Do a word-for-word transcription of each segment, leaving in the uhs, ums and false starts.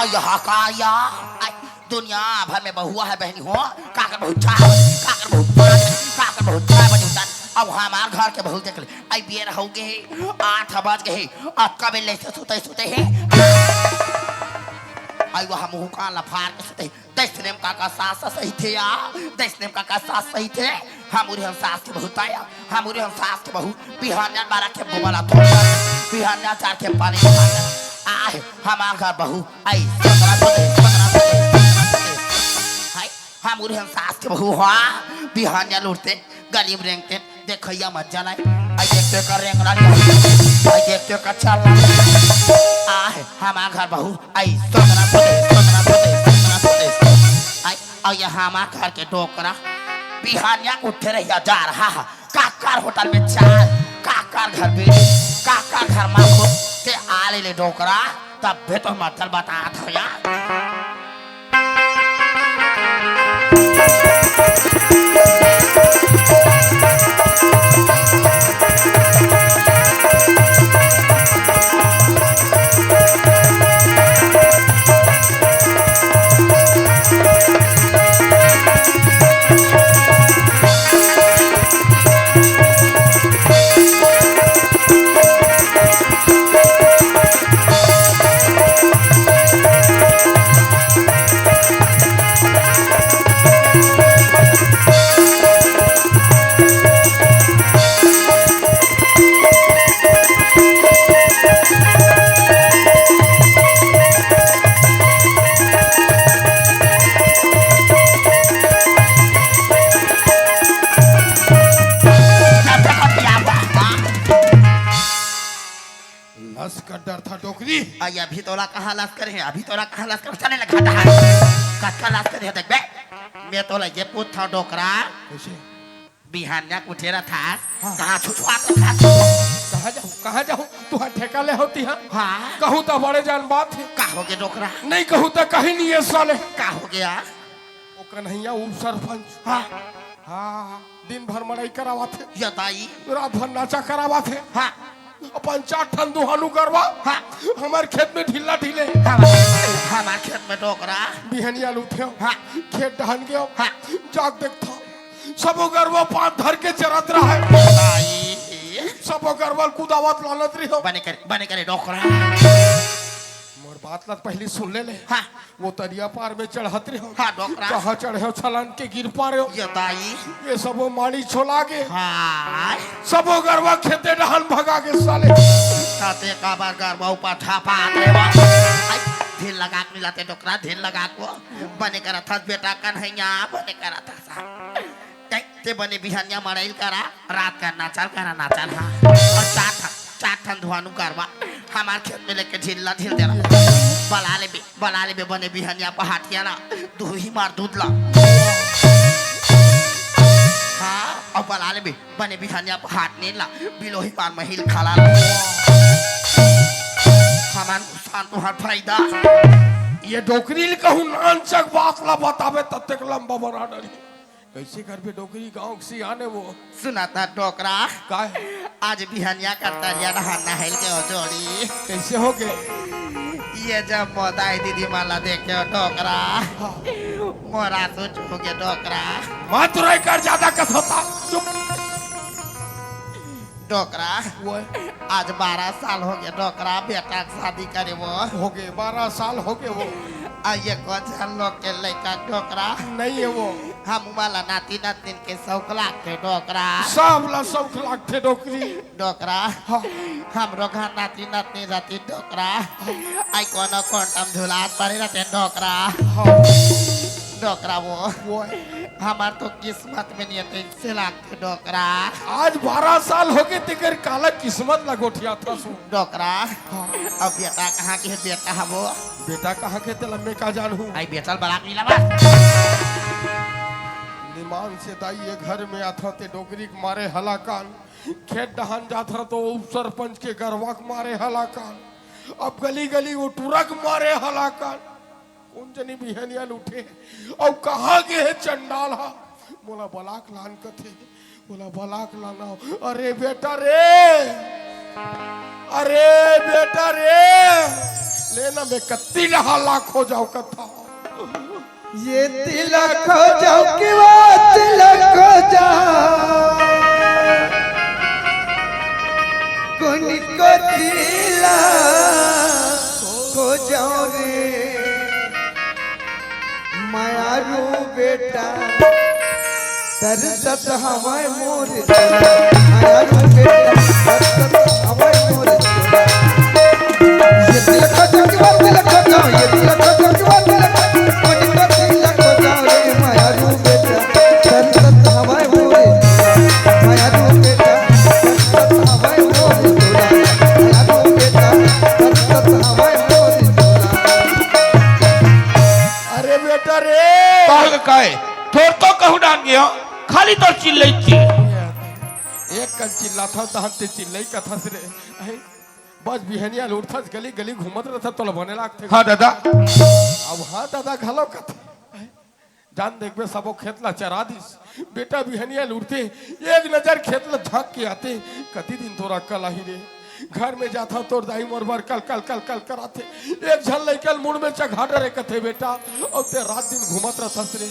यहाँ का या, आई, दुनिया भर में बहुआ है बहनी हो, काकर बहू चार बजे, काकर बहू पाँच बजे, काकर बहू छह बजे उठत। अब हमार घर के बहू देख ले, आई बेर हो गे, आठ बज गे, अब कबे ले से सुते सुते हे। आई वह मुँह कान ला फार के सुते, दस नेम काका सास सही थे या, दस नेम काका सास सही थे। हम उरे हम सास के बहू ताया, हम उरे हम सास के बहू, बिहान बारह के बोबला थोड़ा, बिहान चार के पानी, आहे, हमार घर बहू, आई, सतरा सोते, सतरा सोते, सतरा सोते। हाय, हम उरे हम सास के बहू, हाँ, बिहान लुटते, गली में रेंगते, देखैया मत जलाए। आई देख तो एकर रेंगना, आई देख तो एकर चलना। आहे, हमार घर बहू, आई, सतरा सोते, सतरा सोते, सतरा सोते। आई, और ये हमार घर के डोकरा, बिहानिया उठे रहिया जा रहा है। काकर होटल में चाय, काकर घर बीड़ी, काकर घर माखो, ते आले ले डोकरा, तब भी तो मतलब बतात हो यार। लस कर डरथा डोकरी। आई अभी तोला कहाँ लस करे हे, अभी तोला कहाँ लस करे, चले लगा था। कतका लस करे हे, देख बे, मैं तोला ये पूछथंव डोकरा। कैसे? बिहानिया उठे रथस, हाँ। कहाँ छुछुआत रथस? कहाँ जाहूँ, कहाँ जाहूँ? तुँहर ठेका ले होती हाँ? हाँ। कहूँ त बड़े जान बात हे। का हो गे डोकरा? नहीं कहूँ त कहीं नहीं हे साले। का हो गे? ओ कन्हैया उप सरपंच। हाँ। हाँ, दिन भर मड़ई करावत हे। या दाई। रात भर नाचा करावत हे। हाँ। अपन चार ठन दुहानू गरवा। हाँ। हमर खेत में ढीला ढीले। हाँ, हमार खेत में डोकरा। बिहनिया ल उठेंव। हाँ। खेत डहन गेंव। हाँ। जाके देखथंव। सबो गरवा पाँत धर के चरत रहय। दाई। सबो गरवा ल कुदावत लानत रहिहंव। बने करे, बने करे डोकरा। मोर बात ला त पहिली सुन ले ले। हाँ। वो तरिया पार में चढ़त रहे हो। हाँ, डोकरा। कहाँ चढ़े हो, छलांग के गिर पारे हो। ये दाई। ये सबो माड़ी छोला गे। हाँ। सबो गरवा खेते डहन भगा गे साले। ताते काबर गरवा ऊपर ठापा देवा। आई, ढील लगा के मिलाते डोकरा, ढील लगा को। बने करत हस बेटा कन्हैया, बने करत हस। ते, ते बने बिहनिया मड़ई ल करा, रात का नाचल करा, नाचल हाँ। और चार ठन, चार ठन दुहानू गरवा, हमार खेत में लेके ढील ला ढील देना। बला लेबे, बला लेबे बने बिहनिया पहाटिया ला, दुही मार दूध ला। हाँ, और बला लेबे बने बिहनिया पहाटनी ला, बिलोही मार महिल खाला ला। हमार नुकसान तुँहर फायदा। ये डोकरी ल कहूँ नानचक बात ला बताबे, ततेक लंबा बना डरी। कैसे करबे डोकरी, गाँव के सियान हे वो। सुना त डोकरा। का हे? आज बिहनिया का तरिया डहन नहइल गेंव ओ जोड़ी। कैसे हो गे? ये जब मोर दाई दीदी मन ला देखेंव डोकरा। हाँ। मोर आँसू चूहू गे डोकरा। मत रोय कर, जादा कस होता। चुप। डोकरा, वो? आज बारह साल हो गे डोकरा, बेटा के शादी करे वो। हो गे, बारह साल हो गे वो। आ ये को झन लोग के लइका डोकरा। नहीं हे वो। हम वाला नाती नातिन के शौक लागथे डोकरा। सब ला शौक लागथे डोकरी। डोकरा, हाँ। हमरो घर नाती नातिन रहती डोकरा। आई कोनो कोंटा म झुलात परे रहते डोकरा। हाँ। डोकरा वो। वो? हमार तो किस्मत में नहीं हे, तइसे लागथे डोकरा। आज बारह साल हो गे, तेकर काला किस्मत ला गोठियाथस। डोकरा। हाँ। अब बेटा कहाँ के हे, बेटा हवो? बेटा कहाँ के, तेला मैं का जानहूँ? आई बेटा ल बला के मिला बस। निमान से दाई ये घर में आथंव ते डोकरी के मारे हलाकान, खेत डहन जाथंव तो उप सरपंच के गरवा के मारे हलाकान, अब गली गली वो टूरा के मारे हलाकान। कोन जनी बिहनिया ल उठे हे? अउ कहाँ गे हे चंडाल हा? मोला बला के लान कथे, मोला बला के लाना। अरे बेटा रे, अरे बेटा रे, लेना में कत्ती लहा लाख हो जाओ कथा। ये तिलक हो जाओ कि वो तिलक हो जाओ, कौन को तिलक हो जाओ रे। मयारू बेटा तरसत हवय मोर छोरा, मयारू बेटा तरसत हवय मोर छोरा। ये तिलक हो जाओ कि वो तिलक हो जाओ, ये तिलक हो जाओ कि वो तिलक हो जाओ, कोनी तो तिलक हो जाओ रे मयारू बेटा तरसत हवय मोर छोरा, मयारू बेटा तरसत हवय मोर छोरा, मयारू बेटा तरसत हवय मोर छोरा। अरे बेटा रे। काहे काहे? थोर तो कहूँ डान गया, खाली तो चिल्लई चिल्लई। एक कन चिल्लाथव, तहन ते चिल्लई कथस रे। अहे, बस बिहनिया ल उठथस, गली गली घूमत रहथस, तोला बने लागथे। हाँ दादा। अब हाँ दादा घलो कथे। अहे, जान देखबे, सबो खेत ला चरा दिस। बेटा बिहनिया ल उठथे, एक नजर खेत ला झांक के आथे, कति दिन तोर अक्कल आही रे। घर में जाथव, तोर दाई मोर बर कल कल कल कल कराथे। एक झन लइका ल मुड़ में चघा डरे कथे बेटा, अउ ते रात दिन घूमत रहथस रे।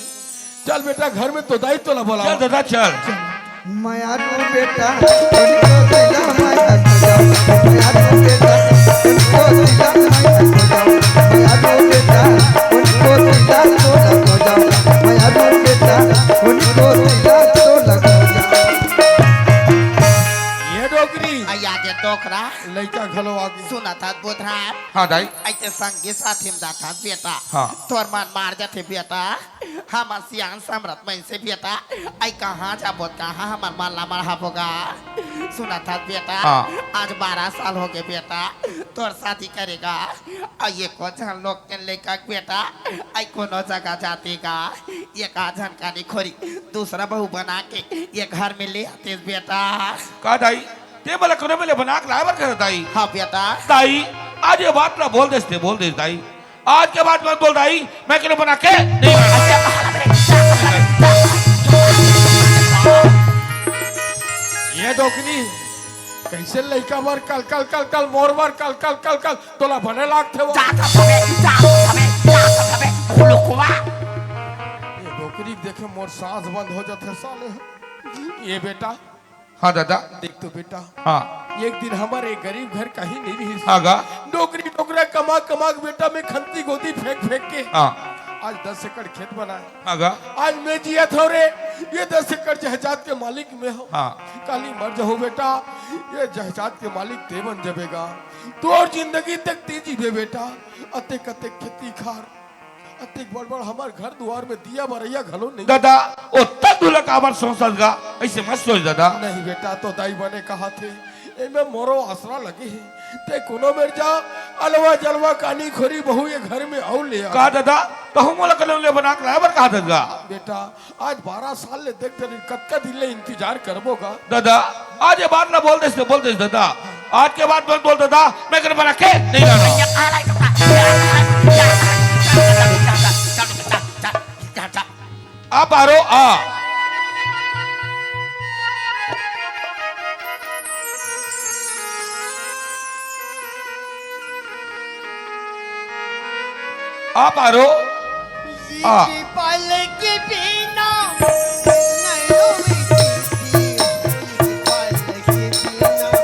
चल बेटा, घर में तो दाई तोला बोला। चल दादा, चल। मयारू बेटा, उनको दिला मैं हंस जाऊं। मयारू बेटा, उनको दिला मैं हंस जाऊं। मयारू बेटा, उनको दिला तो लग जाऊं। मयारू बेटा, उनको दिला तो लग जाऊं। ये डोकरी। आ, या दे डोकरा। लइका घलो आगे। सुनत हस बोधराम। हाँ दाई। अइसे संगी साथी में जाथस बेटा। हाँ। तोर मन मार जाथे बेटा। हमर सियान समरथ मइनसे बेटा। अई कहाँ जाबो, कहाँ हमर मन ला मढ़ाबो गा। सुनत हस बेटा। हाँ। आज बारह साल होगे बेटा। तोर शादी करे गा। अई एको झन लोग के लइका बेटा। अई कोनो जगह जाते गा। एक आध झन कानी खोरी दूसरा बहू बना के ये घर में ले आतेस बेटा। का दाई, ते मोला कोनो में ले बना के लाए बर कहे दाई? हाँ बेटा। दाई, आज ये बात ला बोल देस ते, बोल देस दाई। आज के बाद मत बोल दाई, मैं कोनो बना के नहीं लाना। ये डोकरी, कइसे लइका बर कल कल कल कल, मोर बर कल कल कल कल, तोला बने लागथे वो। जा तो सबे, जा तो सबे, जा तो सबे, हुलुकवा। ये डोकरी देखे मोर सांस बंद हो जाथे साले। ये बेटा। हाँ दादा। देख तो बेटा। हाँ। एक दिन हमर एक गरीब घर कहीं नहीं रहिस। हाँ गा। डोकरी डोकरा कमा कमा के बेटा मैं खंती गोदी फेंक फेंक के। हाँ। आज दस एकड़ खेत बनाए। हाँ गा। आज मैं जियत हव रे, ये दस एकड़ जायदाद के मालिक मैं हव। हाँ। काली मर जाहूं बेटा, ये जायदाद के मालिक ते बन जबे गा। तोर जिंदगी तक ते जीबे बेटा। अतेक अतेक खेती खार, अतेक बड़ बड़ हमर घर दुआर में दिया बरइया घलो नहीं। दादा, ओ तक दूला काबर सोचत गा? अइसे मत सोच दादा। नहीं बेटा, तो दाई बने कहाथे, एमे मोरो आसरा लगे हे। ते कोनो बेर जा, अलवा जलवा कानी खोरी बहू ये घर में अउ ले आ। का दादा, तहूं मोला कोनो ले बना के लाए बर कहाथस गा? बेटा, आज बारह साल ले देख डरेन, कतका दिन ले इंतजार करबो गा। दादा, आज ये बात ना बोल देस, बोल देस दादा। आज के बाद मत बोल दादा, मैं कोनो बना के नहीं लाना। आ पारो, आ। आ पारो, आ। पलक बिना, नैनो की पलक बिना।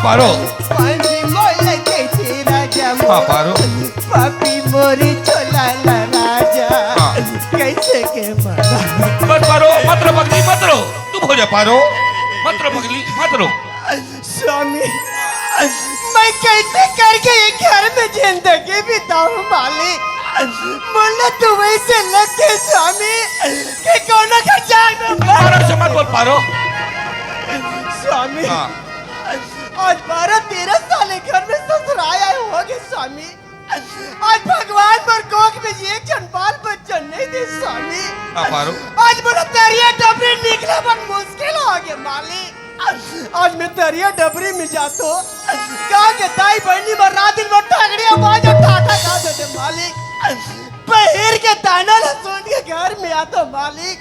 पारो। पांजी मोला कइसे राजा हाँ, मोर, पारो। पापी मोरी चोला ला राजा, हाँ। कइसे के मारा। मत पारो, मत रो पगली, मत रो। चुप हो जा पारो, मत रो पगली, मत रो। स्वामी, मैं कइसे करके ये घर में जिंदगी बिताऊं मालिक? मोला तो वइसे लगथे स्वामी कि कोनो घर जाए में पारो से मत बोल पारो। स्वामी, हाँ। आज बारह तेरह साल ये घर में ससुराए आए होगे स्वामी। आज भगवान मोर कोख में एक झन बाल बच्चा नइ दे स्वामी। हाँ, पारो। आज मोला तरिया डबरी निकले बर मुश्किल होगे मालिक। आज मैं तरिया डबरी में जाथों, गाँव के दाई बहिनी मन रात दिन मोर ठगड़िया बाजा ठाठा गा देथे मालिक। बहिर के ताना ला सुन के घर में आथों मालिक।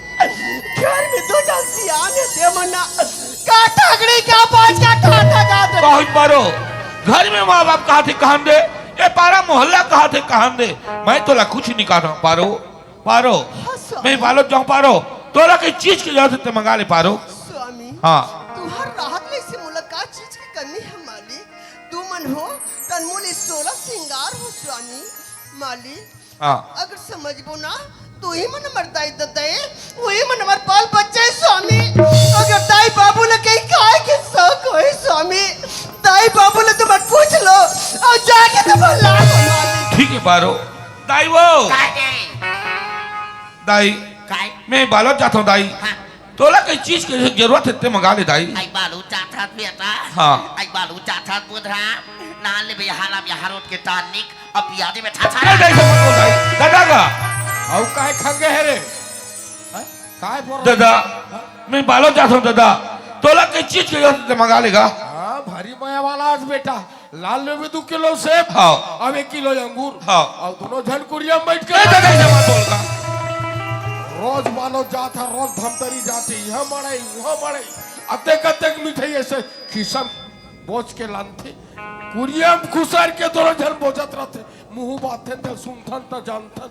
घर में दू झन सियान हे, ते मन ना का ठगड़ी का बाज का ठाठा गा देथे। बहुत पारो, घर में माँ बाप कहाथे कहन दे, ये पारा मोहल्ला कहाथे कहन दे, मैं तोला कुछ नइ कहत हंव पारो। पारो, हाँ, स्वामी। मैं बालोद जाथों पारो, तोला कई चीज के जरूरत हे ते मंगा ले पारो। स्वामी, हाँ। तुंहर रहत ले से मोला का चीज के कमी हे मालिक? तुमन हो तन मोले सोला सिंगार हो स्वामी। मालिक, हाँ। अगर समझबो ना, तो ही मन हमर दाई ददा हे, वही मन हमर बाल बच्चा हे स्वामी। अगर दाई बाबू ला कहीं खाए के शौक होए स्वामी, दाई बाबू ला तुमन पूछ लो, अउ जाके तुमन ला दो मालिक। ठीक हे पारो, दाई वो। काय दे? दाई, काय? मैं बालोद जाथों दाई। हाँ। तोला कई चीज के जरूरत हे ते मंगा ले दाई। आई बालोद जाथस बेटा। हाँ। आई बालोद जाथस बुधरा। ना ले भैया हालाम यहाँ रोड के टॉनिक। अब यादे में ठा ठा। नहीं, नहीं, समझ को दाई। दादा का। अउ काय खंगे हे रे? हाँ? काय बोल रहा ददा, हाँ? मैं बालोद जाथों ददा। तोला कई चीज के जरूरत हे ते मंगा ले गा। हाँ, भारी मया वाला हस बेटा। लाल लेबे दू किलो सेब, हाँ। अब एक किलो अंगूर, हाँ। अउ दूनों झन कुरिया में बइठ के ए, दे, दे, दे, मत बोल का। रोज बालोद जाथस, रोज धमतरी जाथे, इहाँ मड़ई, उहाँ मड़ई, अतेक, अतेक मिठाई अइसे खिस्सा में बोज के लानथे। कुरिया में खुसर के दूनों झन बोजत रहिथे, मुहूँ बांधथन, त सुनथन, त जानथन।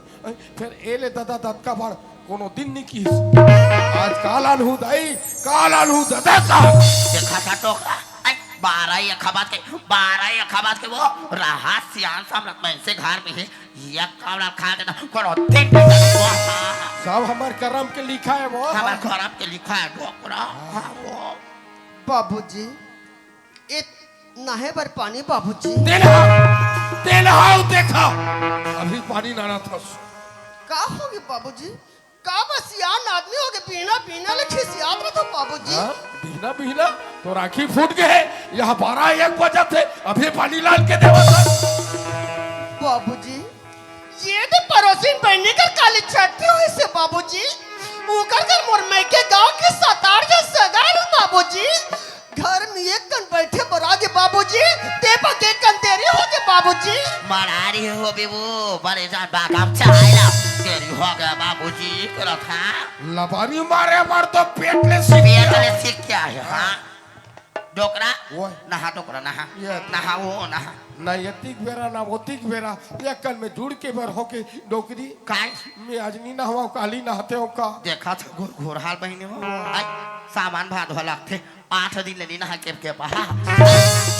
फेर ए ले ददा दतका बाढ़ कोनो दिन नइ किहिस। आज का लानहूँ दाई, का लानहूँ ददा का। देखा था टोकरा, आई, बारह एक खबात के, बारह एक खबात के वो रहा सियान सामने मैं से घर में हे, ये कावड़ा खा के ना कोनो दिन नइ किहिस। सब हमर करम के लिखा हे वो। हमर करम के लिखा हे टोकरा। हाँ, वो। बाबूजी, ए, नहाए बर पानी बाबूजी। तेल हा, तेल हा, देखा, अभी पानी लानत हस। का होगे बाबूजी? का बस सियान आदमी होगे, बिहना, बिहना ले खिसियात रहिथो बाबूजी। हाँ, बिहना, बिहना, तोर आँखी फूट गे हे, यहाँ बारह एक बजत हे, अभी पानी लान के देवत हस। बाबूजी, ये दे परोसिन बहिनी कर काली छट्ठी होइसे बाबूजी, ओकर कर मोर मइके गाँव के सात आठ झन सगा हे बाबूजी, घर में एक कन बइठे बर आगे बाबूजी, ते बर एक कन देरी होगे बाबूजी। मरारी होबे वो, बड़े जान बागाम चाहे ला, देरी होगे बाबूजी, करत हा। लबारी मारे बर तो पेट ले सीख पेट गया। ले सीख क्या है, हाँ? डोकरा, ओए। नहा डोकरा, नहा। ये तो नहा वो, नहा। ना एतिक बेरा, ना ओतिक बेरा, एक कन में जुड़ के बर होके डोकरी। काय? मैं आज नी नहवांव, काली नहाते हो का? देखा था घोर, घोर हाल बहिनी हो। आई, सामान भाद हो लगथे। आठ दिन ले नी नहा के, के पहा।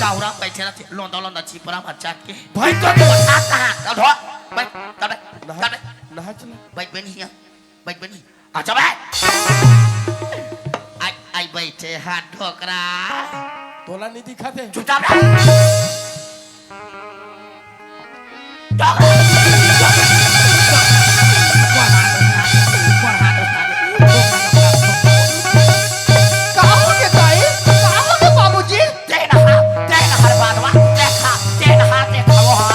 चाउरा बैठे रहते, लोंदा, लोंदा चिपरा मर जाके। भाई तो वो साथ कहाँ? चल धो, बैठ, चल बैठ, नहा, चल बैठ। नहा चला। बैठ बे नहीं है, बैठ बे नहीं। अच्छा बे। आई, आई बैठे हा डोकरा। तोला नहीं दिखा दे। चुपचाप रह। डोकरा। का होगे दाई? का होगे बाबूजी? तेन हा, तेन हर बादवा, देखा, तेन हा, देखा वो हा।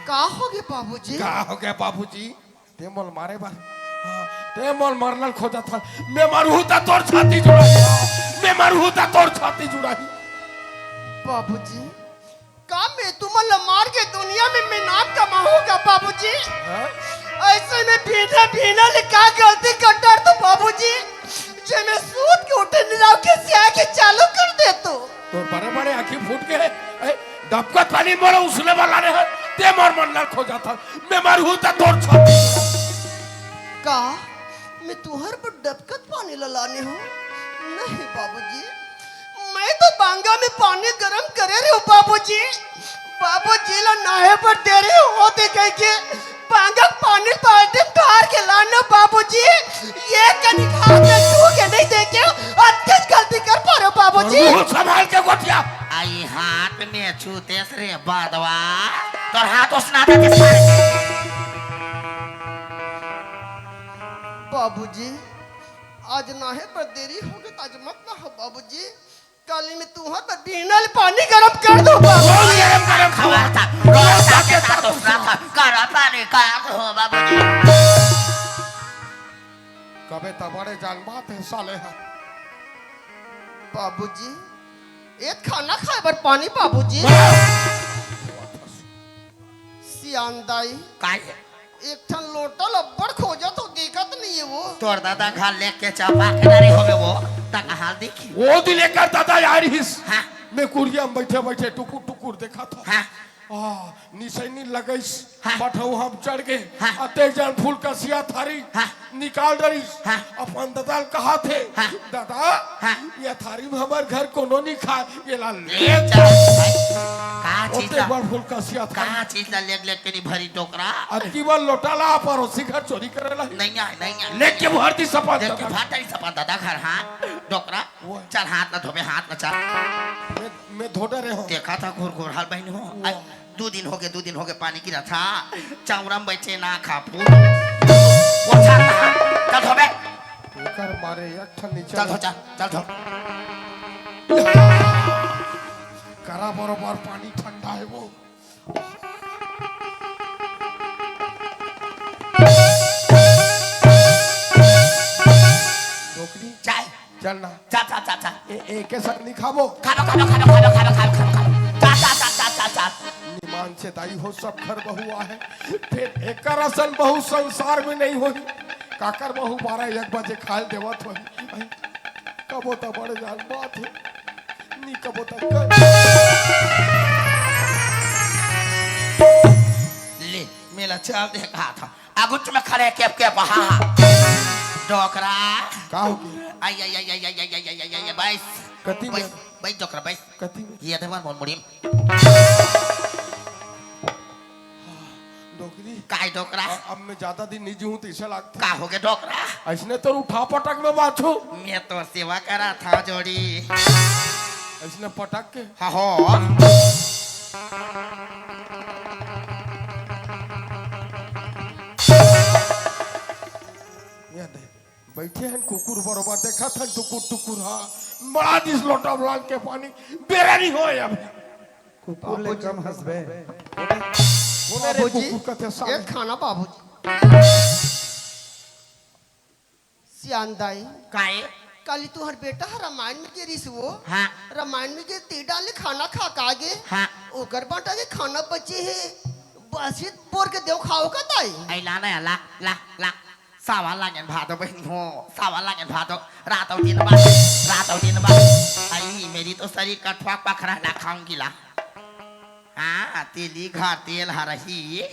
का होगे बाबूजी? का होगे बाबूजी? ते मोल मारे बर, हाँ, ते मोल मरना ल खोजत हस। मैं मरहूँ त तोर छाती जुड़ाही, हाँ, मैं मरहूँ त तोर छाती जुड़ाही। बाबूजी, का मैं तुमन ल मार के दुनिया में मैं नाम कमाहूँ का बाबूजी? हाँ? अइसे में भीना भीना ले का गलती कर डारथों बाबूजी, जे मैं सूत के उठे नी रहूँ, खिसियाए के चालू कर देथों। तोर बड़े बड़े आँखी फूट गे हे, ए, डबकत पानी मोला उसने बर लाने हस, ते मोर मन ला खोजत हस, मैं मरहूँ त तोर छाती। का मैं तुंहर बर डबकत पानी ला लाने हूँ? नहीं बाबूजी, पांगा में पानी गरम करे रहे हो बाबूजी। बाबूजी ला नहाए बर देरी होत हे कहिके पांगा पानी बाल्टी में ढार के लाने हो बाबूजी। एक कनी हाथ में छू के नहीं देखे हो, अतकेच गलती कर पा रहे हो बाबूजी। मुंह संभाल के गोठिया। आई हाथ में छूतेस रे बदवा, तोर हाथ उसना देते सारे। बाबूजी, आज नहाए बर देरी होगे त आज मत नहाओ बाबूजी। काली में तुंहर बर बिहना ले पानी गरम कर दूं बाबूजी। रोज गरम गरम खवाता, रोज जाके ता तो सुनाता, गरम पानी कर दो बाबूजी। कबे त बड़े जान बात हे साले हा। बाबूजी, ए खाना खाए बर पानी बाबूजी। सियान दाई, काय? एक ठन लोटा ल अब्बड़ खोजत हो, देखत नहीं हे वो। तोर दादा घर लेके चपा के डरे होवे वो, त कहाँ देखी? वो दिन एकर दादा आ रहिस। हाँ। मैं कुरिया में बैठे बैठे टुकुर टुकुर देखत हो। हाँ। आ, निसैनी लगइस, हाँ। पठौहा म चढ़ गे, हाँ। अतेक जन फूलकसिया थारी हाँ। निकाल डरिस। हाँ। अपन ददा ल कहाथे, हाँ। "ददा, हाँ। ये थारी म हमर घर कोनो नी खाय, ये ला ले ले जा।" जा भाई। का चीज ओते ला? बड़ फूलकसिया थारी। का चीज ला लेग लेग के नी भरी डोकरा? अतकी बड़ लोटा ला परोसी घर चोरी करे ला। नहीं आय, नहीं आय। लेग के भर दिस अपन लेग के ददा। भर दिस अपन ददा घर, हाँ, डोकरा। वो। चल हाथ ला धोबे, हाथ ला चल। मैं, मैं धो डरे हों। देखा था घुर घुर हाल बहन हो। वो। आय, दू दिन होगे, दू दिन होगे पानी गिरत हे। चौरा म बइठे ना खाबू। वो छाता, चल धोबे। एकर मारे एक ठन नीचे चल धो, चल, चल धो। करा बरोबर पानी ठंडा हे वो। डोकरी। चाय। चल ना। चल, चल, चल, चल। ए, एके संग नहीं खाबो। खाबो, खाबो, खाबो। चल, चल, चल, चल, चल, चल। निमान से दाई हो, सब घर बहू आहे। फेर एकर असन बहू संसार में नहीं होही। काकर बहू बारह एक बजे खाए देवत होही। कबो त बड़े जान बात हे। नी कबो त कर। ले, मेला चल दे कहा था। आगुच में खड़े केप केप, हा, हा। डोकरा। का हो गया? आई, आई, आई, बइस। कति में? बइस, बइस डोकरा, बइस। कति में? ये दे मन मोर मुड़ी। डोकरी। काय डोकरा? अ-, अब मैं ज्यादा दिन नहीं जीऊँ त अइसे लागथे। का होगे डोकरा? अइसने तोर उठा पटक में बाछू। मैं तो सेवा करा था जोड़ी। अइसने पटक के? हाँ हो। ये दे, बइठे हन कुकुर बरोबर, देखत हन टुकुर टुकुर, हाँ, मड़ा दिस लोटा म लान के पानी, बेरा नहीं होय अब। कुकुर ले बाबूजी। कम हंसबे। कोने रे बाबूजी, कुकुर कथे साले? एक खाना बाबूजी। सियान दाई। काय? काली तुंहर बेटा ह रामायण में गे रिहिस वो। हाँ। रामायण में गे ते डाले खाना खा का गे। हाँ। ओकर बांटा के खाना बचे हे। बस ही बोर के देव खाओ का दाई। आई ला ना, ला, ला, ला। सावा लागेन भादो बहिनी हो, सावा लागेन भादो। रातौ दिन बा, रातौ दिन बा। आई मेरी तो शरीर का ठुआ पखरा ना खाऊंगी ला। हाँ, तेली घर तेल हरही,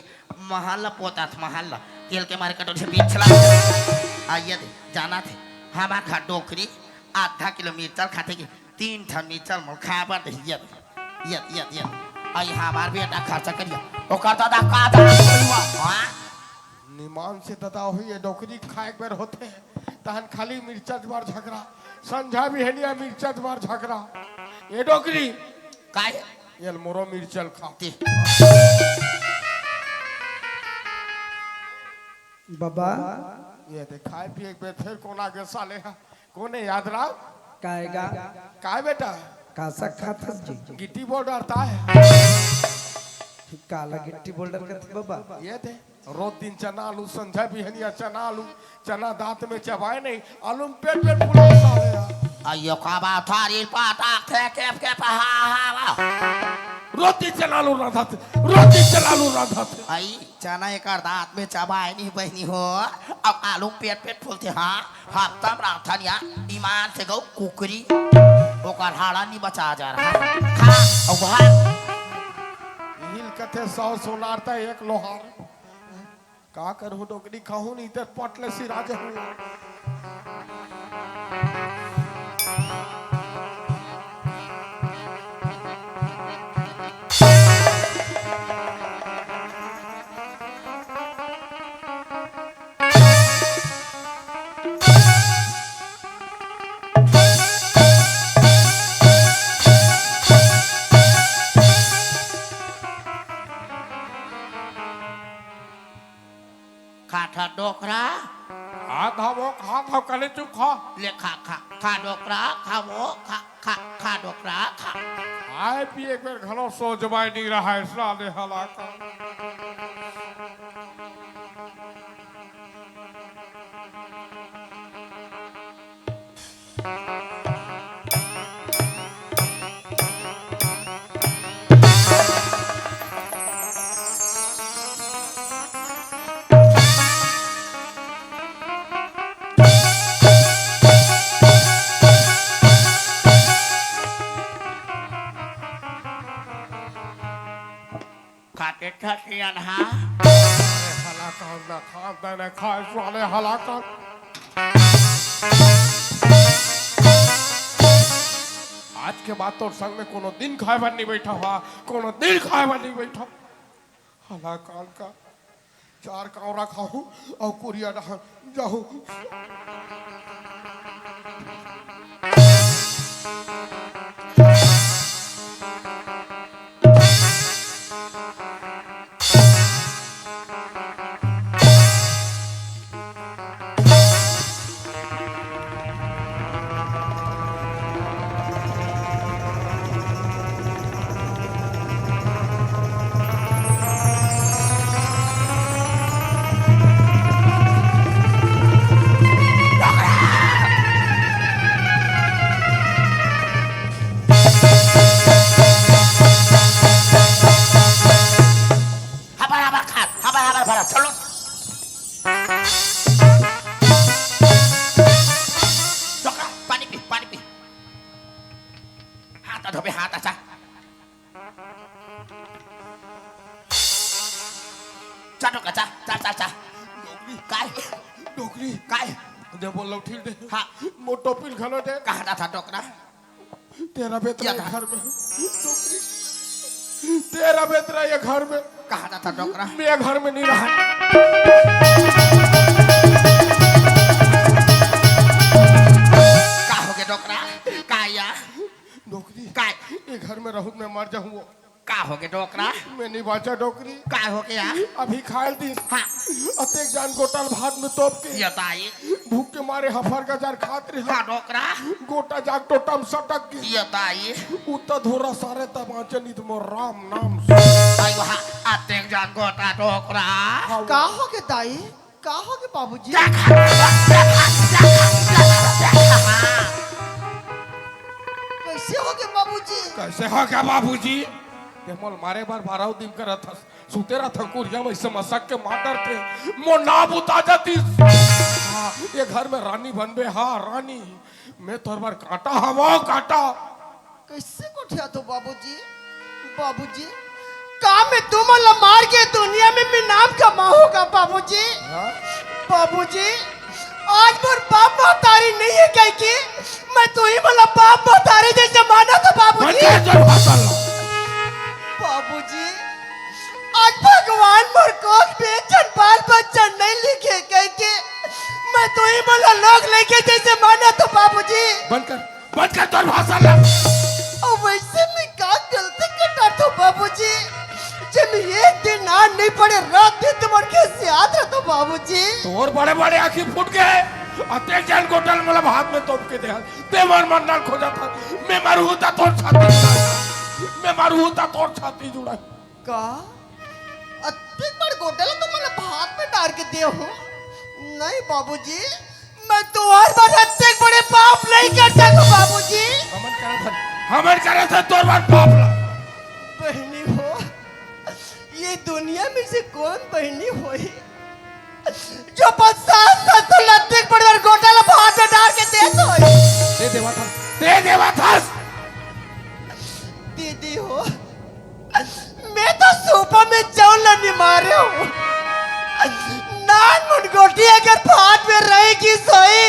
महल पोतात महल, तेल के मारे कटोरी से बीच चला। आ, ये दे, जाना थे, हमार घर डोकरी आधा किलो मिर्चल खाथे कि तीन ठन मिर्चल मोल खाए बर दे, ये दे, ये दे, ये दे, ये दे। आ, ये हमार बेटा खर्चा करिया, ओकर दादा का दादा, हाँ? निमान से ददा होही, ये डोकरी खाए बर होथे, तहन खाली मिर्चा बर झगड़ा, संझा बिहनिया मिर्चा बर झगड़ा। ये डोकरी, काय? ये मोरो मिर्चल खा। ते। बाबा। ये दे, खाए पिए के बेर फेर कोन आगे साले हा? कोन हे याद राव? काय गा? काय बेटा? का साग खात हस जी? गिट्टी बोर्ड अरता है। काला गिट्टी बोर्ड अरता है बाबा? ये दे। रोज दिन चना आलू, संझा बिहनिया चना आलू, चना दांत में चबाए नहीं, आलू में पेट पेट फुला साले यार। अयो का बात थारी पाटा थे के के पहा हा। रोज दिन चना आलू रांधत, रोज दिन चना आलू रांधत। आई चना एकर दांत में चबाए नहीं बहिनी हो, अब आलू में पेट पेट फूलथे हाँ। हफ्ता म रांधथन या ईमान से गऊ कुकरी, ओकर हाड़ा नी बचा जा रहा। खा, अउ भाग। हिल कथे सौ सोनार त एक लोहार। का करहूं डोकरी खाहूं नी त पटले सिरा जहूं। खाथा डोकरा। खात हवो, खात हव, कले चुप खा। ले खा, खा, खा डोकरा, खा वो, खा, खा, खा डोकरा, खा। खाए पिए के बेर घलो सोझ बाय नी रहय, साले हलाकान। खाते छतियन हा। अरे हलाकान ना खान देने खाए साले हलाकान। आज के बाद तोर संग में कोनो दिन खाए बर नी बइठा हा, कोनो दिन खाए बर नी बइठा। हलाकान का चार कांवरा खाहू अउ कुरिया डहन जाहू। हबर हबर खात, हबर हबर भरा, चलो। डोकरा, पानी पी, पानी पी। हाथ धोबे, हाथ अच्छा। चा डोकरा, चा, चा, चा, चा। डोकरी। काय? डोकरी। काय? दे बोल लो, ठीक दे। हाँ। मोर टोपी ल घलो दे। कहाँ जाथा डोकरा? तेरा बेतरा या ये था। घर में। डोकरी। तेरा बेतरा ये घर में। कहाँ जाथा डोकरा? मैं घर में नहीं रहा। का होगे डोकरा? का या? डोकरी। काय? ये घर में रहूं मैं मर जाहूं वो। का होगे डोकरा? मैं नहीं बांचा डोकरी। का होगे या? अभी खायल दिस। हाँ। अतेक जान गोटा ल भात में तोप के। ये ताई। भूख के मारे हफर गजार खात रहे। हाँ डोकरा। गोटा जाग टोटा म सटक गे। ये ताई। उता धोरा सारे तमाचे नित मोर राम नाम। ताई वहाँ अतेक जान गोटा डोकरा। हाँ। का होगे ताई? का होगे बाबूजी? देखा, देखा, देखा, देखा, देखा। कैसे होगे बाबूजी? कैसे होगे बाबूजी? ते मोल मारे बर बारह दिन करत हस। सुते रथंव कुरिया म अइसे मसक के मार डरथे। मोर नाम उता जातिस। हाँ, ये घर में रानी बनबे, हाँ, रानी। मैं तोर बर कांटा हवंव, कांटा। कैसे गोठियाथो बाबूजी? बाबूजी, का मैं तुमन ला मार के दुनिया में मैं नाम कमाहूं का बाबूजी? हाँ? बाबूजी, आज मोर बाप महतारी नहीं है कहिके मैं तुही मन ला बाप महतारी जैसे मानत हंव बाबूजी। बंद कर तोर भाषण ला। बाबूजी, आज भगवान मोर कोख में एक झन बाल बच्चा नहीं लिखे कहिके मैं तुही मन ला लोग लइका जैसे मानत हंव बाबूजी। बंद कर, बंद कर तोर भाषण ला। अउ वैसे मैं का गलती कर डारथंव बाबूजी, जे मैं एक दिन आन नहीं पड़े, रात दिन तुम्हर खिसियात रथंव बाबूजी। तोर बड़े बड़े आँखी फूट गे। अतेक जान गोटा ल मोला भात में तोप के देहस। ते मोर मरना ल खोजत हस। मैं मरहूं त तोर छाती जुड़ाही। मैं मरहूं त तोर छाती जुड़ाही। का? अतेक बड़ गोटा ल तुमन भात में डार के देहू? नहीं बाबूजी, मैं तुम्हर बर अतेक बड़े पाप नहीं कर सकंव बाबूजी। हमन करत हन, हमन करत हन तोर बर पाप ला। बहिनी हो, ये दुनिया में से कोन बहिनी होही जो अपन सास ससुर ला अतेक बड़ बड़ गोटा ल भात में डार के देत होही? ते देवत हस, ते देवत हस। दीदी हो, मैं तो सूपा में चाउर ला निमारे हंव। नानमुन गोटी अगर भात में रहि गिस होही,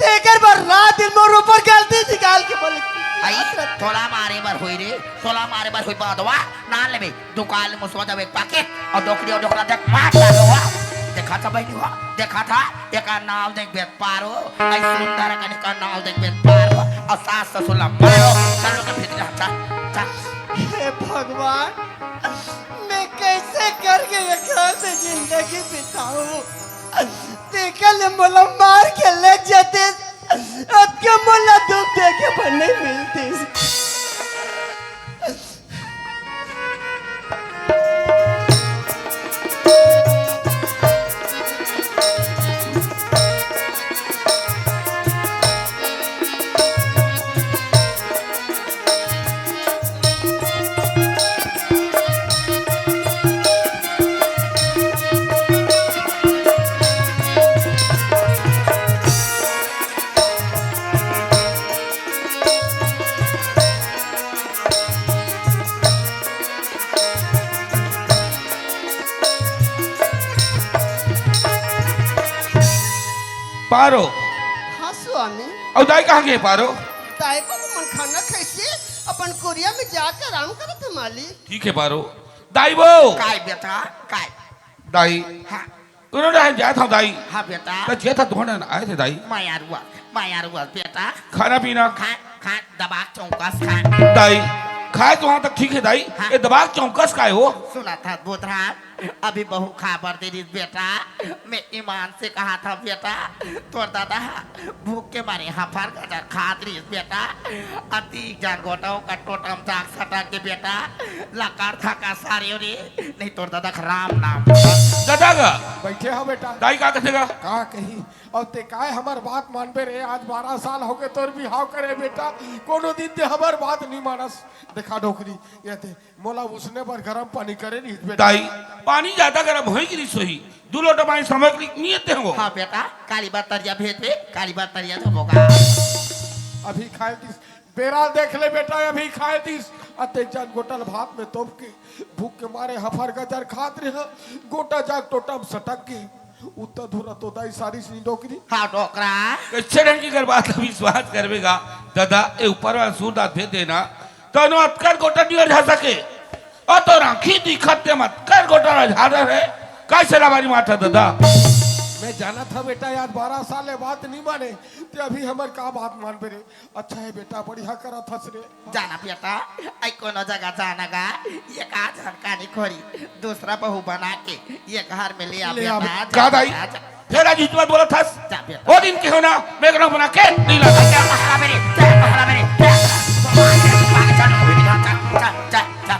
तेकर बर रात दिन मोर ऊपर गलती निकाल के बोले। आई, तोला मारे बर होही रे, तोला मारे बर होही बदवा, नान लेबे, दुकान ले मुसवा जाबे एक पैकेट, अउ डोकरी अउ डोकरा देख मार डारहूं। देखा था बहिनी हो, देखा था, एकर नाव देख बेत पारो, आई सुंदर कने का नाव देख बेत पारो, अउ सास ससुर ला मारो, चलो के भीतरे, चल, चल। हे भगवान, मैं कैसे करके एकरा से जिंदगी बिताहूं। तेकर ले मोला मार के ले जाते, अतका मोला दुख देखे बर नहीं मिलतिस। पारो। हाँ स्वामी। अउ दाई कहाँ गे पारो? दाई बाबू मन खाना खाइसे, अपन कुरिया में जाके आराम करत हे मालिक। ठीक हे पारो। दाई बो। काय बेटा? काय? दाई। हाँ। कोनो डहर जात हव दाई। हाँ बेटा। त जेता तुहन आए थे दाई। मैं अरुआ, मैं अरुआ बेटा। खाना पीना। खा, खा, दबा चौकस खा। दाई, खाए तो वहाँ तक ठीक हे दाई। हाँ। ये दबा चौकस काय हो? सुना था बोधराम, अभी बहू खा बर दे रही बेटा। मैं ईमान से कहा था बेटा, तोर दादा भूख के मारे हफर गजर खात रही बेटा। अति जान गोटाओ का टोटम जाग सटा के बेटा, लकार था का सारे रे। नहीं तोर दादा का राम नाम। दादा का। बैठे हो बेटा। दाई का कथे गा? का कही? अउ ते काय हमर बात मानबे रे? आज बारह साल होगे तोर बिहाव करे बेटा, कोनो दिन ते हमर बात नहीं मानस। देखा डोकरी, ये ते मोला उसने बर गरम पानी करे रहिस बेटा। दाई, पानी ज्यादा गरम होई कि नहीं सोही? दू लोटा पानी समय के लिए नहीं देते हो। हाँ बेटा, काली बात तरिया भेज दे, काली बात तरिया जो होगा। अभी खाए दिस, बेरा देख ले बेटा, अभी खाए दिस। अते जान गोटल भात में तोप के, भूख के मारे हफर गजर खात रहे, गोटा जाग टोटम सटक के। उत्तर धुरा तो दाई सारी सी डोकरी। हाँ डोकरा। कच्चे ढंग की कर बात विश्वास करवेगा। दादा, ए ऊपर वाला सूरदास भेज देना। तनो अतकर गोटा नियर जा सके। ओ तो राखी दिखत ते मत कर गोटा झाड़ है। कैसे लावारी मारता दादा? मैं जाना था बेटा, आज बारह साल ले बात नहीं माने, ते अभी हमर का बात मानबे रे? अच्छा है बेटा, बढ़िया करा थस रे। जाना बेटा, आई कोनो जगह जाना गा, ये का झनकानी खोरी, दूसरा बहू बना के ये घर में ले आ ले आ बेटा, बे-, जा का दाई? बेटा, जा। फेर आज इतना बोला थस? जा बेटा। ओ दिन के हो ना, मैं कनो बना के नहीं लाना। जा पहरा मेरे, जा पहरा मेरे, जा। जा, जा, जा, जा।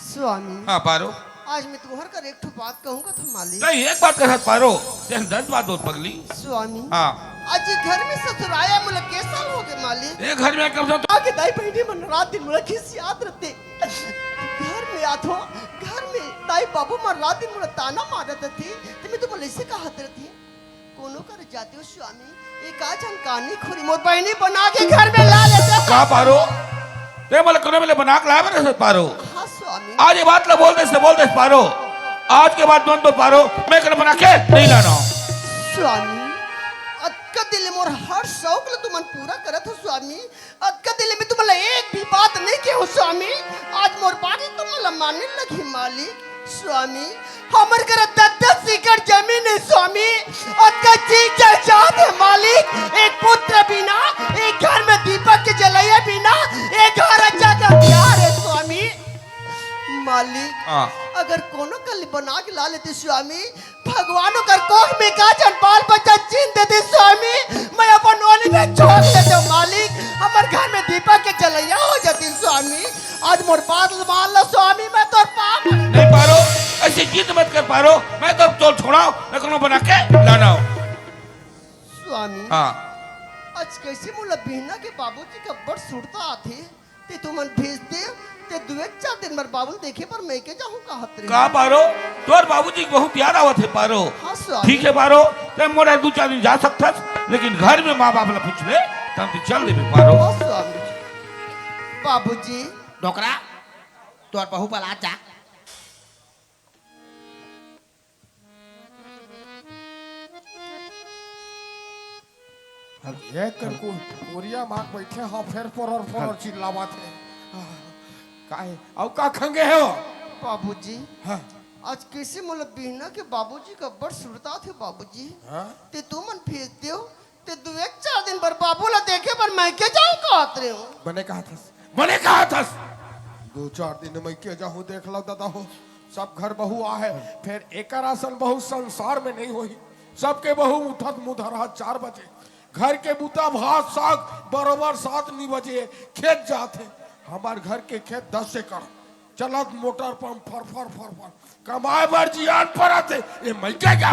स्वामी। हाँ, पारो। आज मैं तुम्हार कर एक ठो बात कहूँगा था मालिक। नहीं, एक बात कहत पारो, तेन दस बात बोल पगली। स्वामी। हाँ। आज ये घर में ससुराया मुला के साल हो गए मालिक। ये घर में कम से कम आगे दाई बहिनी मन रात दिन मुला खिसियात रहते। घर में आथो, घर में दाई बाबू मन रात दिन मुला ताना मारत रहते, ते मैं तुम्हार ऐसे कहत रहती। कोनो कर जाते हो स्वामी, एक आज हम कानी खोरी मोर बहिनी बना के घर में ला लेते हो। का पारो? ते मोला कोनो मेले बना के लाए बने से पारो? हाँ स्वामी। आज ये बात ला बोल दे से बोल दे पारो। आज के बाद मन तो पारो, मैं कनो बना के नहीं लाना। स्वामी, अतका दिल मोर हर शौक ला तुमन पूरा करत हो स्वामी। अतका दिल में तुम्हारा एक भी बात नहीं कहूँ स्वामी। आज मोर बात तुम्हारा माने लगी मालिक। स्वामी, हमर घर दस दस एकड़ जमीन है स्वामी। अतका जी जायदाद है मालिक। एक पुत्र बिना, एक घर में दीपक के जलैया बिना, एक घर अच्छा का प्यार है स्वामी। मालिक, हाँ। अगर कोनो कल बना के ला लेते स्वामी, भगवान ओकर कोख में का जन बाल बच्चा चीन देते स्वामी, मैं अपन ओली में छोड़ देते मालिक, हमर घर में दीपक के जलैया हो जाती स्वामी। आज मोर बात मान लो स्वामी, मैं तोर पाँव नहीं पारो, ऐसे जिद मत कर पारो, मैं तो तोर छोड़ाओ, मैं कोनो बना के लाना हो। स्वामी, हाँ। आज कैसे मोला बिहना के बाबूजी का बड़ सुरता आथे, ते तुमन भेज दे, ते दू एक चार दिन बर बाबू ल देखे बर मैं के जाहूं कहत रहे। का पारो, तोर बाबूजी के बहुत याद आवत हे पारो। हाँ, स्वामी। ठीक हे पारो, ते मोर दू चार दिन जा सकथस, लेकिन घर में माँ बाप ला पूछ ले, तब ते चल देबे पारो। हाँ, स्वामी। बाबूजी। डोकरा, तोर बहू बला जा। ये कर को-, कोरिया मार बैठे हो, फेर पोरर पोरर चिल्लावत हे। काहे? अउ का खंगे हो? बाबूजी, हाँ। आज कैसे मोला बिहना के बाबूजी का बड़ सुरता थे बाबूजी। हाँ? ते तुमन भेज देव, ते दू एक चार दिन बर बाबू ला देखे बर मैं के जाऊं कहत रहे हूँ। बने कहा थस, बने कहा थस। दू चार दिन मइके जाहूं, देख लो दादा हो, सब घर बहू आहे, फेर एकर असन बहू संसार में नहीं होही। सबके बहू उठत मुंह धरहा चार बजे, घर के बुता भात साग बरोबर सात नी बजे खेत जात हे। हमार घर के खेत दस एकड़, चलत मोटर पंप फर फर फर फर, कमाए बर जियान परत हे। ए मइके जा,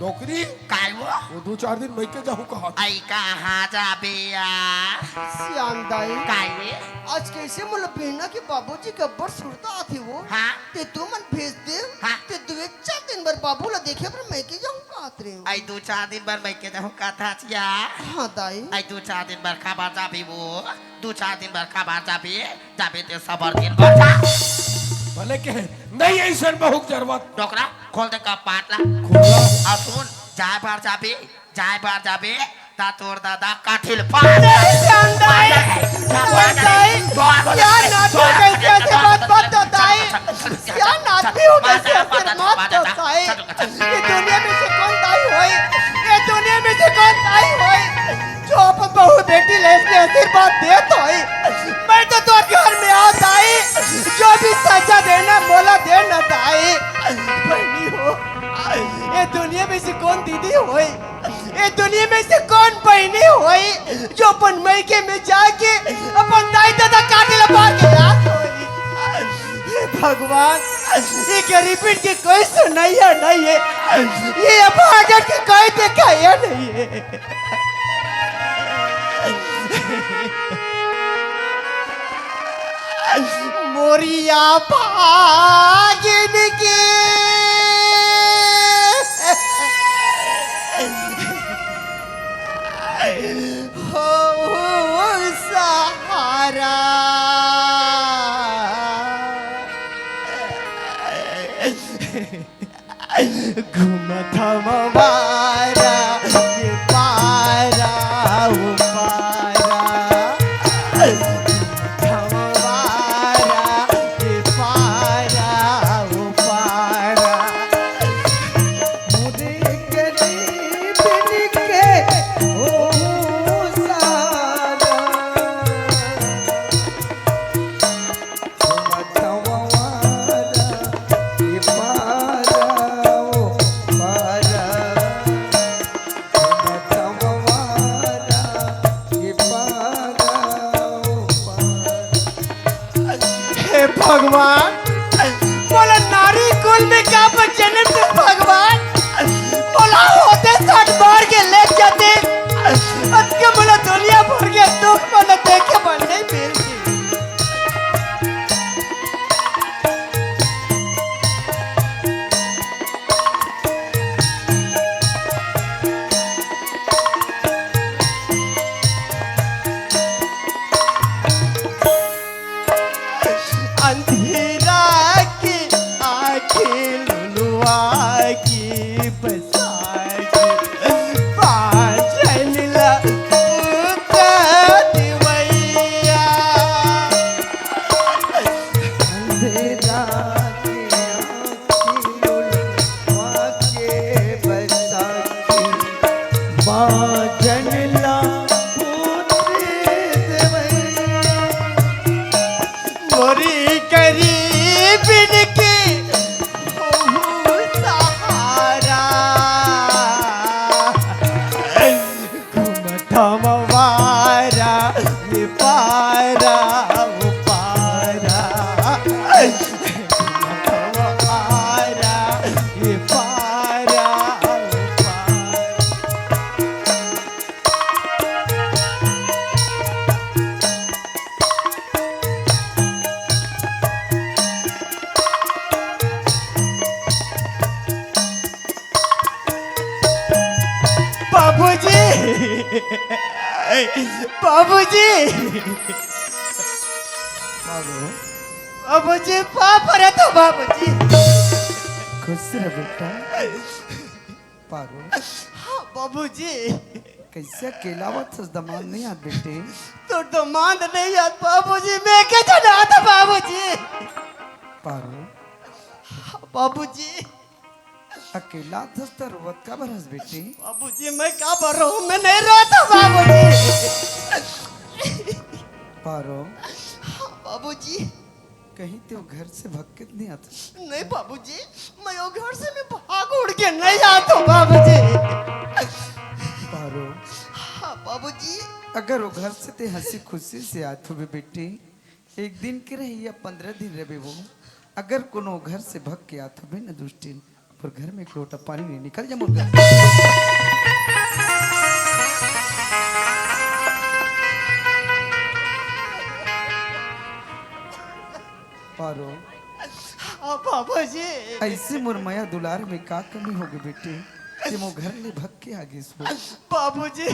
नौकरी। काय वो? वो दू चार दिन मइके जाहूं कहा। आई कहाँ जाबे या? सियान दाई। काय? आज कैसे मोला बिहना के बाबूजी के अब्बड़ सुरता आथे वो। हाँ। ते तू मन भेज दे। हाँ। ते दू एक चार दिन बर बाबू ला देखे बर मइके जाहूं कहत रहे हो। आई दू चार दिन बर मइके जाहूं कहत हस या? हाँ दाई। आई दू चार दिन बर काबर जाबे वो? दू चार दिन बर काबर जाबे? जाबे ते सबर दिन बर जा। भले के नहीं ऐसन बहुत जरूरत। डोकरा खोल दे कपाट ला। खोला। अउ सुन, जाए बर जाबे, जाए बर जाबे, ता तोर दादा काठिल पार। नहीं, सियान दाई, सियान दाई, सियान आदमी हो कैसे ऐसे बात मत बताई। सियान आदमी हो कैसे ऐसे मत बताई। ये दुनिया में से कौन दाई होई? ये दुनिया में से कौन दाई होई जो अपन बहू बेटी ले ऐसे आशीर्वाद देत होई? मैं तो तोर घर में आ दाई, जो भी सजा देना मोला देना दाई। बहनी हो, ये दुनिया में से कौन दीदी होई? ए दुनिया में से कौन बहिनी होई जो अपन मइके में जाके अपन दाई ददा काठिल पार के लात होई? हे भगवान, ये गरीबन के कोई सुनइया नहीं है, ये अभागन के कोई देखइया नहीं है। मोरिया भागिन के हो सहारा। घूमत हवं आवारा, ये पारा, वो पारा। घूमत हवं आवारा, ये पारा, वो पारा। मोरे गरीबन के हो सहारा। हे भगवान, मोला नारी कुल में काबर जनम दे भगवान, मोला होते साठ मार के ले जाते, अतके मोला दुनिया भर के दुख मोला देखे बर नहीं मिलती। अंधेरा के आँखी लुलुआ के बसा के बाजन ला पूत दिवैया। अंधेरा के आँखी लुलुआ के बसा के बाजन ला पूत दिवैया। मोरी गरीबिन के होहू सहारा। घूमत हवं आवारा, ये पारा, वो पारा। घूमत हवं आवारा, ये पारा, वो पारा। बाबूजी, बाबूजी। बाबू। बाबूजी, पाँव परत हंव बाबूजी। खुश रह बेटा। पारो। हाँ, बाबूजी। कैसे अकेला आवत हस, दमांद नहीं आत बेटे? तोर दमांद नहीं आत बाबूजी, मैं के जना था बाबूजी। पारो। हाँ, बाबूजी। अकेला आवत हस त रोवत काबर हस बेटे? बाबूजी, मैं काबर रोहूं, मैं नहीं रोवत हंव बाबूजी। पारो। हाँ, बाबूजी। कहीं ते वो घर से भग के नहीं आता? नहीं बाबूजी, मैं वो घर से मैं भाग उड़ के नहीं आता हूँ बाबूजी। पारो। हाँ बाबूजी। अगर वो घर से ते हंसी खुशी से आत होबे बेटी, एक दिन के रहे या पंद्रह दिन रहे वो, अगर कोनो घर से भग के आत होबे न दुष्टिन, पर घर में एक लोटा पानी नहीं निकल जा मुर्गा। पारो। हाँ बाबूजी। ऐसे मोर मया दुलार में का कमी होगे बेटे, ते मोर घर ले भग के आ गिस हो। बाबूजी,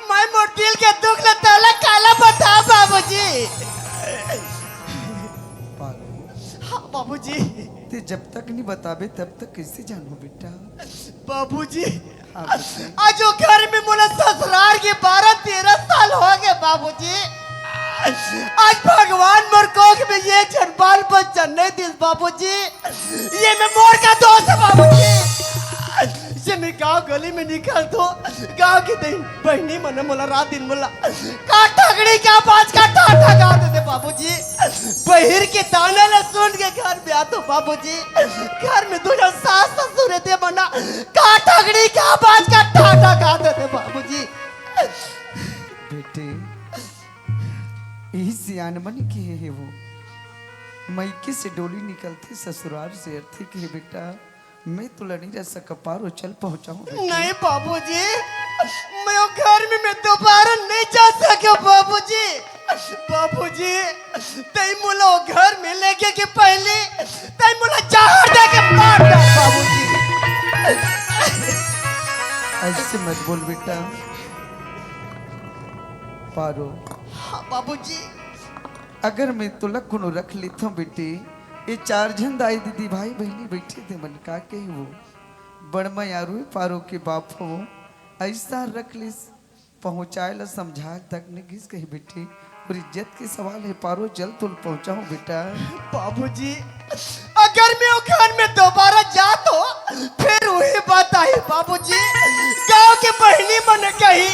मैं मोर दिल के दुख ल तोला काला बता बाबूजी। पारो। हाँ बाबूजी। ते जब तक नहीं बताबे तब तक कैसे जानहूं बेटा? बाबूजी, हाँ बेटा। आज वो घर में मोला ससुरार के बारह तेरह साल होगे बाबूजी। आज भगवान मोर कोख में ये झन बाल बच्चा नहीं दिस बाबूजी। ये में मोर का दोष है बाबूजी। ये में गांव गली में निकलत हों, गांव के दिन बहिनी मन मोला रात दिन मोला का ठगड़ी का बाज का ठाठा गा देते बाबूजी। बहिर के ताना ला सुन के घर में आत हों बाबूजी। घर में दू झन सास ससुर हे ते मन का ठगड़ी का बाज का ठाठा गा देते बाबूजी। बेटे, यही सियान मन के हे वो। मइके से डोली निकलथे, ससुरार से अरथे के हे बेटा। मैं तोला नहीं रख सकंव पारो, चल पहुंचाहूं बेटी। नहीं बाबूजी, मैं वो घर में मैं दोबारा नहीं जा सकंव बाबूजी। बाबूजी, तैं मोला वो घर में लेगे के पहली तैं मोला जहर दे के मार दे बाबूजी। ऐसे मत बोल बेटा। पारो। हाँ बाबूजी। अगर मैं तोला कोनो रख लेथंव बेटी, ये चार झन दाई दीदी भाई बहिनी बइठे ते मन का कही वो? बड़ मयारू हे पारो के बाप हो, अइसा रख लिस, पहुंचाय ला समझाय तक नइ गिस कही बेटी। अउ इज्जत के सवाल हे पारो, चल तोला पहुंचाहूं बेटा। बाबूजी, अगर मैं वो घर में दोबारा जात हों, फेर वही बात आही बाबूजी। गांव के बहिनी मन कही,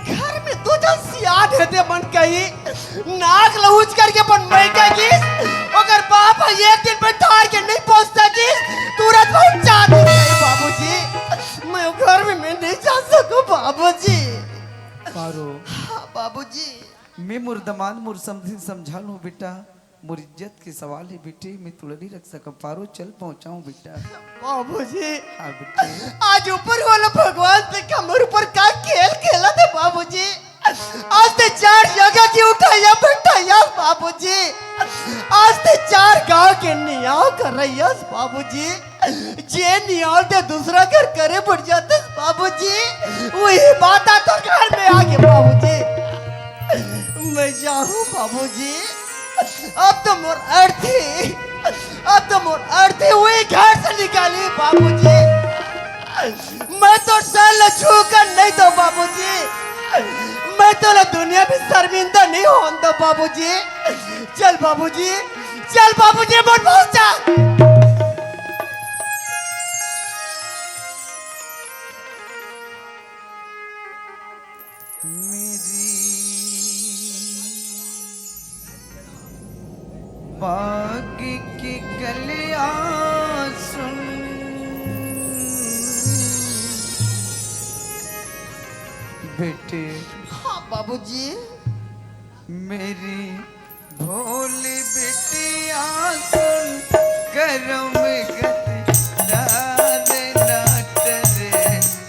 घर में दू झन सियान हे ते मन कही, नाक लहुच करके अपन मइका गिस, ओकर बाप ह एक दिन में ठार के नहीं पहुंच सकिस, तुरंत पहुंचा दे बाबूजी। मैं वो घर में मैं नहीं जा सकंव बाबूजी। पारो। हाँ बाबूजी। मैं मोर दमांद मोर समधी समझा लूं बेटा, मोर इज्जत के सवाल हे बेटे, मैं तोला नहीं रख सकंव पारो, चल पहुंचाहूं बेटा। बाबूजी। हाँ बेटे। आज ऊपर वाला भगवान ते का मोर ऊपर का खेल खेलत हे बाबूजी। आज ते चार जगह के उठइया बइठइया बाबूजी। आज ते चार गांव के नियाव करइया बाबूजी। जे नियाव ते दूसरा घर करे बर जाते बाबूजी, वही बात आ तोर घर में आगे बाबूजी। मैं जाहूं बाबूजी, अब तो मोर अर्थी, अब तो मोर अर्थी वही घर से निकाली बाबूजी। मैं तोर सर ला छू कर नहीं दो बाबूजी, मैं तोला दुनिया में शर्मिंदा नहीं होन दो बाबूजी। चल बाबूजी, चल बाबूजी, मोर पहुंचा। मेरी बाग की कलियां सुन बेटे। हाँ बाबूजी। मेरी भोली बिटिया सुन, करम गति टारे ना टरे,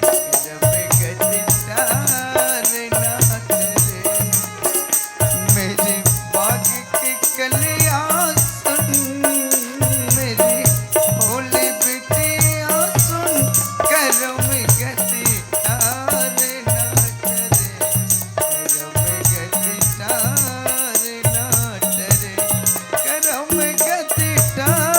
करम गति टारे ना टरे। मेरी बाग की कलियां सुन, मेरी भोली बिटिया सुन, करम गति टारे ना टरे, करम गति टारे ना टरे, करम गति टारे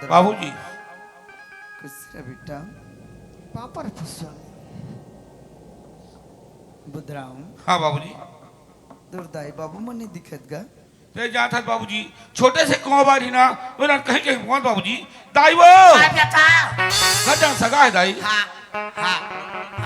बाबूजी। खुश रह बेटा। पापर फुसवा। बुधराम। हाँ बाबूजी। तोर दाई बाबू मन नहीं दिखत गा। ते जात हस बाबूजी, छोटे से कुआं बारी ना, ओला कहीं कहीं पहुंच बाबूजी। दाई वो। हाँ बेटा। घर जान सगा है दाई। हाँ, हाँ।